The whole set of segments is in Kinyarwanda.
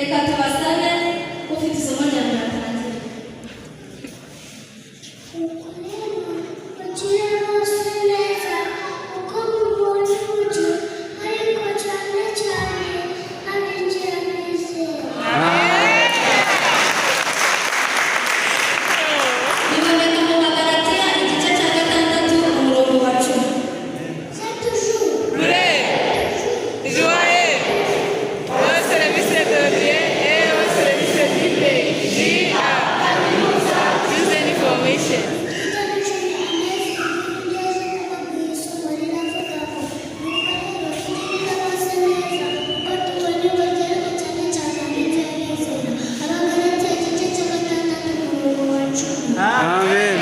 Reka tubasabe, ufite isomo rya mbere atangire. Nuko rero mugire bose neza uko mubonye uburyo, ariko cyane cyane ab'inzu y'abizera. Biboneka mu Bagalatiya igice cya 6, umurongo wa 10. C'est toujours Prêt, joyeux, au service de Dieu et au service du pays. J.A. Choose information. International Amazing. Ngeze kubabwira isomo riravuga ngo: "Nuko rero tugirire bose neza uko tubonye uburyo, ariko cyane cyane ab'inzu y'abizera." Abagalatiya igice cya 6, umurongo wa 10. Amen.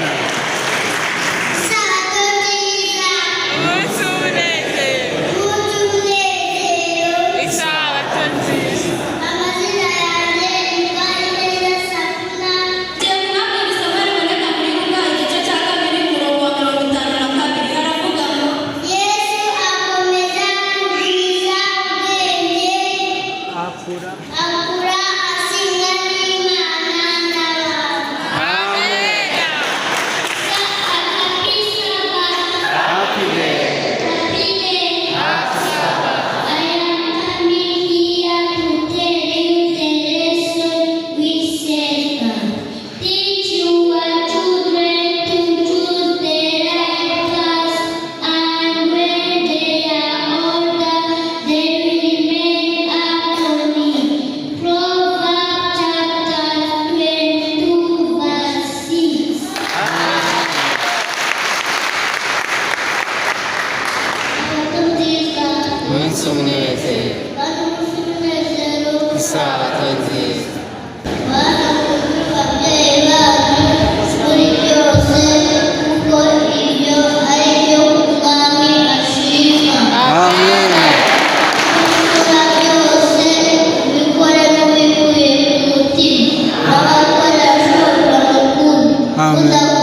Isabato nziza. Umunsi w'umunezero. Umunsi w'umunezero. Isabato nziza. Amazina yanjye ni Twarineza Safina. Tugiye kubabwira isomo riboneka muri Luka igice cya 2, umurongo wa 52. Haravuga ngo: Yesu akomeza kugwiza ubwenge, Akura. akura ashimwa n'Imana n'abantu. Amen. Happy Sabbath. Happy day. Happy day. I am coming here to tell you the lesson which says that teach your children to choose the right path, and when they are older, they will remain upon it. Proverbs chapter 22, verse 6. Isabato nziza. Umunsi w'umunezero. Bana, umunsi w'umunezero. Isabato nziza. Bana, mwumvire ababyeyi banyu muri byose, kuko ibyo ari byo Umwami ashima. Amen. Ibyo ukora byose ubikore mubikuye ku mutima, abakorera Shobuja mukuru. Amen.